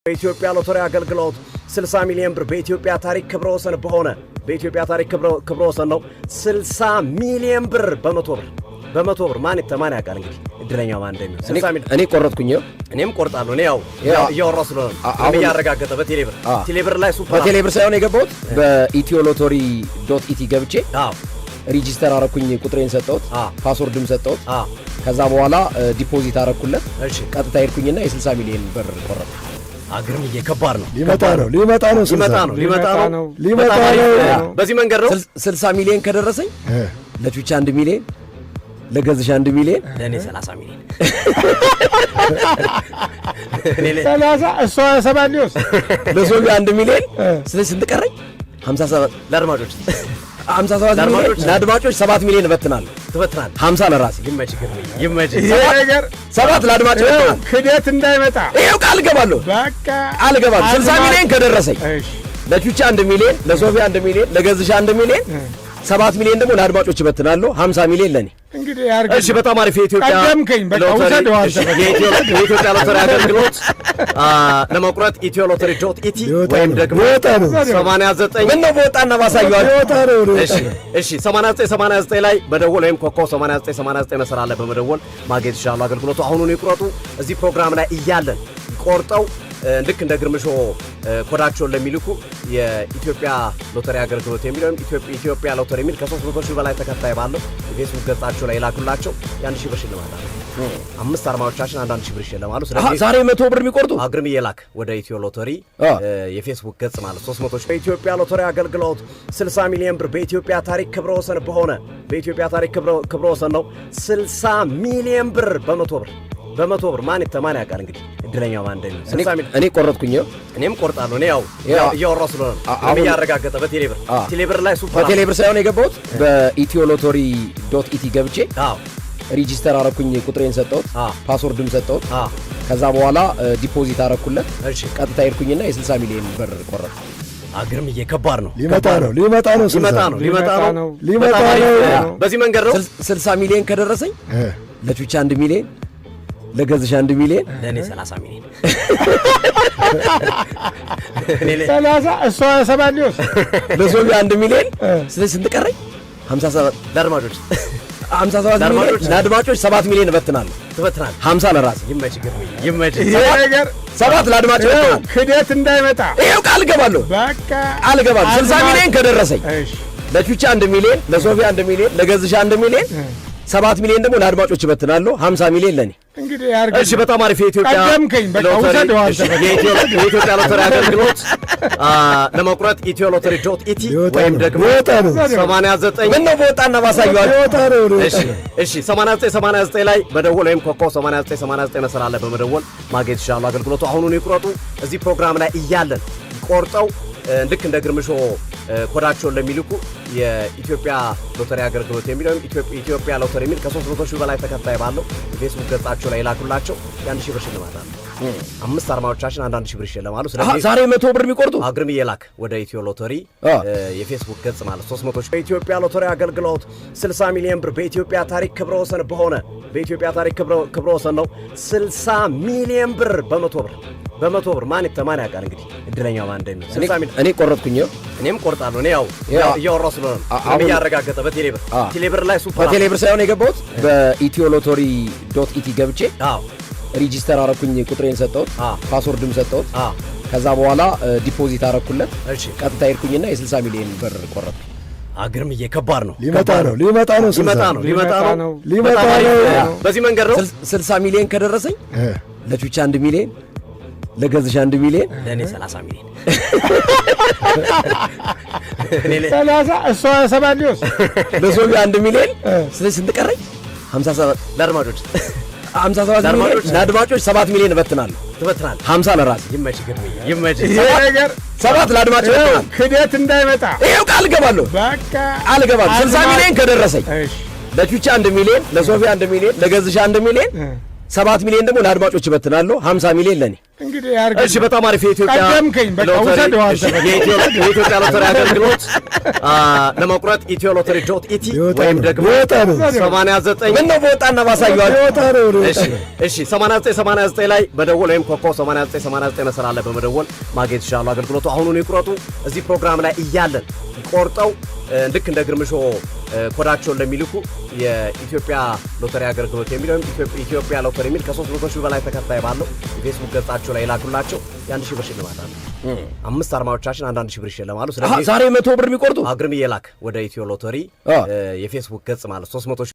የኢትዮጵያ ሎተሪ አገልግሎት 60 ሚሊዮን ብር በኢትዮጵያ ታሪክ ክብረ ወሰን በሆነ፣ በኢትዮጵያ ታሪክ ክብረ ወሰን ነው፣ 60 ሚሊዮን ብር በ100 ብር፣ በ100 ብር። ማን ያውቃል እንግዲህ እድለኛ ማን እንደሚሆን። 60 ሚሊዮን። እኔ ቆረጥኩኝ። ይኸው። እኔም ቆርጣለሁ። እኔ ያው እያወራሁ ስለሆነ ነው። እያረጋገጠ በቴሌብር ቴሌብር ላይ super በቴሌብር ሳይሆን የገባሁት በኢትዮ ሎተሪ dot et ገብቼ register አረኩኝ። ቁጥሬን ሰጠሁት፣ password ም ሰጠሁት። ከዛ በኋላ deposit አረኩለት። ቀጥታ ሄድኩኝና የ60 ሚሊዮን ብር ቆረጥኩ። አግርምዬ ከባድ ነው። ሊመጣ ነው፣ ሊመጣ ነው። ሊመጣ ነው፣ ሊመጣ ነው። ሊመጣ ነው። በዚህ መንገድ ነው። 60 ሚሊዮን ከደረሰኝ ለቹቻ 1 ሚሊዮን፣ ለገዝሽ 1 ሚሊዮን፣ ለእኔ 30 ሚሊዮን። 30፣ እሷ 7 ሊወስድ። ለሶፊ 1 ሚሊዮን። ስለዚህ ስንት ቀረኝ? 57። ለአድማጮች 57 ሚሊዮን። ለአድማጮች 7 ሚሊዮን እበትናለሁ። ትበትናለህ። 50 ለራሴ። ይመችህ ግርምዬ፣ ይመችህ። ይሄ ነገር 7 ለአድማጭ እበትናለሁ። ክደት እንዳይመጣ። ይኸው ቃል እገባለሁ። በቃ። ቃል እገባለሁ። 60 ሚሊዮን ከደረሰኝ ለቹቻ 1 ሚሊዮን፣ ለሶፊ 1 ሚሊዮን፣ ለገዝሽ 1 ሚሊዮን፣ 7 ሚሊዮን ደግሞ ለአድማጮች እበትናለሁ። 50 ሚሊዮን ለኔ። እንግዲህ ያርግ። እሺ፣ በጣም አሪፍ። የኢትዮጵያ ቀደምከኝ። በቃ ውሰደው አንተ። የኢትዮጵያ ሎተሪ አገልግሎት ለመቁረጥ ኢትዮ ሎተሪ dot et ወይም ደግሞ 89 ምን ነው በወጣና ባሳየዋል። እሺ እሺ 89 89 ላይ በደወል ወይም ኮከብ 89 89 መሰላል ላይ በመደወል ማግኘት ይችላሉ። አገልግሎቱ አሁኑን ይቁረጡ። እዚህ ፕሮግራም ላይ እያለን ቆርጠው ልክ እንደ ግርምሾ ኮዳቸውን ለሚልኩ የኢትዮጵያ ሎተሪ አገልግሎት የሚል ወይም ኢትዮጵያ ሎተሪ የሚል ከ300 ሺህ በላይ ተከታይ ባለው የፌስቡክ ገጻቸው ላይ ይላኩላቸው። የ1,000 ብር ሽልማት አለ። አምስት አድማጮቻችን አንዳንድ ሺህ ብር ይሸለማሉ። ስለዚህ ዛሬ 100 ብር የሚቆርጡ አግርም እየላክ ወደ ኢትዮ ሎተሪ የፌስቡክ ገጽ ማለት 300 ሺህ። በኢትዮጵያ ሎተሪ አገልግሎት 60 ሚሊዮን ብር በኢትዮጵያ ታሪክ ክብረ ወሰን በሆነ፣ በኢትዮጵያ ታሪክ ክብረ ወሰን ነው፣ 60 ሚሊዮን ብር በ100 ብር፣ በ100 ብር። ማን ያውቃል እንግዲህ እድለኛ ማን እንደሚሆን። 60 ሚሊዮን። እኔ ቆረጥኩኝ። ይኸው። እኔም ቆርጣለሁ። እኔ ያው እያወራሁ ስለሆነ ነው። እያረጋገጠ በቴሌብር ቴሌብር ላይ super በቴሌብር ሳይሆን የገባሁት በኢትዮ ሎተሪ dot et ገብቼ register አረኩኝ። ቁጥሬን ሰጠሁት፣ password ም ሰጠሁት። ከዛ በኋላ deposit አረኩለት። ቀጥታ ሄድኩኝና የ60 ሚሊዮን ብር ቆረጥኩ። አግርምዬ ከባድ ነው። ሊመጣ ነው፣ ሊመጣ ነው። ሊመጣ ነው፣ ሊመጣ ነው። ሊመጣ ነው። በዚህ መንገድ ነው። 60 ሚሊዮን ከደረሰኝ ለቹቻ 1 ሚሊዮን፣ ለገዝሽ 1 ሚሊዮን፣ ለእኔ 30 ሚሊዮን። 30፣ እሷ 7 ሊወስድ። ለሶፊ 1 ሚሊዮን። ስለዚህ ስንት ቀረኝ? 57። ለአድማጮች 57 ሚሊዮን። ለአድማጮች 7 ሚሊዮን እበትናለሁ። ትበትናለህ። 50 ለራሴ። ይመችህ ግርምዬ፣ ይመችህ። ይሄ ነገር 7 ለአድማጭ እበትናለሁ። ክደት እንዳይመጣ። ይኸው ቃል እገባለሁ። በቃ። ቃል እገባለሁ። 60 ሚሊዮን ከደረሰኝ ለቹቻ 1 ሚሊዮን፣ ለሶፊ 1 ሚሊዮን፣ ለገዝሽ 1 ሚሊዮን፣ 7 ሚሊዮን ደግሞ ለአድማጮች እበትናለሁ። 50 ሚሊዮን ለኔ። እንግዲህ ያርግ። እሺ፣ በጣም አሪፍ። የኢትዮጵያ ቀደምከኝ። በቃ ውሰደው አንተ። የኢትዮጵያ ሎተሪ አገልግሎት ለመቁረጥ ኢትዮ ሎተሪ dot et ወይም ደግሞ 89 ምን ነው በወጣና ባሳየዋል። እሺ እሺ 89 89 ላይ በደወል ወይም ኮከብ 89 89 መሰላል ላይ በመደወል ማግኘት ይችላሉ። አገልግሎቱ አሁኑን ይቁረጡ። እዚህ ፕሮግራም ላይ እያለን ቆርጠው ልክ እንደ ግርምሾ ኮዳቸውን ለሚልኩ የኢትዮጵያ ሎተሪ አገልግሎት የሚል ወይም ኢትዮጵያ ሎተሪ የሚል ከ300 ሺህ በላይ ተከታይ ባለው የፌስቡክ ገጻቸው ላይ ይላኩላቸው። የ1,000 ብር ሽልማት አለ። አምስት አድማጮቻችን አንዳንድ ሺህ ብር ይሸለማሉ። ስለዚህ ዛሬ 100 ብር የሚቆርጡ አግርም እየላክ ወደ ኢትዮ ሎተሪ የፌስቡክ ገጽ ማለት 300 ሺህ። በኢትዮጵያ ሎተሪ አገልግሎት 60 ሚሊዮን ብር በኢትዮጵያ ታሪክ ክብረ ወሰን በሆነ፣ በኢትዮጵያ ታሪክ ክብረ ወሰን ነው፣ 60 ሚሊዮን ብር በ100 ብር፣ በ100 ብር። ማን ያውቃል እንግዲህ እድለኛ ማን እንደሚሆን። 60 ሚሊዮን። እኔ ቆረጥኩኝ። ይኸው። እኔም ቆርጣለሁ። እኔ ያው እያወራሁ ስለሆነ ነው። እያረጋገጠ በቴሌብር ቴሌብር ላይ super በቴሌብር ሳይሆን የገባሁት በኢትዮ ሎተሪ dot et ገብቼ register አረኩኝ። ቁጥሬን ሰጠሁት፣ password ም ሰጠሁት። ከዛ በኋላ deposit አረኩለት። ቀጥታ ሄድኩኝና የ60 ሚሊዮን ብር ቆረጥኩ። አግርምዬ ከባድ ነው። ሊመጣ ነው፣ ሊመጣ ነው። ሊመጣ ነው፣ ሊመጣ ነው። ሊመጣ ነው። በዚህ መንገድ ነው። 60 ሚሊዮን ከደረሰኝ ለቹቻ 1 ሚሊዮን፣ ለገዝሽ 1 ሚሊዮን፣ ለእኔ 30 ሚሊዮን። 30፣ እሷ 7 ሊወስድ። ለሶፊ 1 ሚሊዮን። ስለዚህ ስንት ቀረኝ? 57። ለአድማጮች 57 ሚሊዮን። ለአድማጮች 7 ሚሊዮን እበትናለሁ። ትበትናለህ። 50 ለራሴ። ይመችህ ግርምዬ፣ ይመችህ። ይሄ ነገር 7 ለአድማጭ እበትናለሁ። ክደት እንዳይመጣ። ይኸው ቃል እገባለሁ። በቃ። ቃል እገባለሁ። 60 ሚሊዮን ከደረሰኝ ለቹቻ 1 ሚሊዮን፣ ለሶፊ 1 ሚሊዮን፣ ለገዝሽ 1 ሚሊዮን፣ 7 ሚሊዮን ደግሞ ለአድማጮች እበትናለሁ። 50 ሚሊዮን ለኔ። እንግዲህ ያርግ። እሺ፣ በጣም አሪፍ። የኢትዮጵያ ቀደምከኝ። በቃ ሎተሪ ውሰደው አንተ። እሺ፣ የኢትዮጵያ ሎተሪ አገልግሎት ለመቁረጥ ethiolottery.et ሊወጣ ወይም ነው፣ ደግሞ ሊወጣ ነው። 89 ምን ነው በወጣና ባሳየዋል። ሊወጣ ነው፣ ሊወጣ እሺ ነው። እሺ፣ 8989 ላይ በደወል ወይም ኮከብ 8989 መሰላል ላይ በመደወል ማግኘት ይችላሉ። አገልግሎቱ አሁኑን ይቁረጡ። እዚህ ፕሮግራም ላይ እያለን ቆርጠው ልክ እንደ ግርምሾ ኮዳቸውን ለሚልኩ የኢትዮጵያ ሎተሪ አገልግሎት የሚል ወይም ኢትዮጵያ ሎተሪ የሚል ከ300 ሺህ በላይ ተከታይ ባለው የፌስቡክ ገጻቸው ላይ ይላኩላቸው። የ1,000 ብር ሽልማት አለ። አምስት አድማጮቻችን አንዳንድ ሺህ ብር ይሸለማሉ። ስለዚህ ዛሬ 100 ብር የሚቆርጡ አግርም የላክ ወደ ኢትዮ ሎተሪ የፌስቡክ ገጽ ማለት 300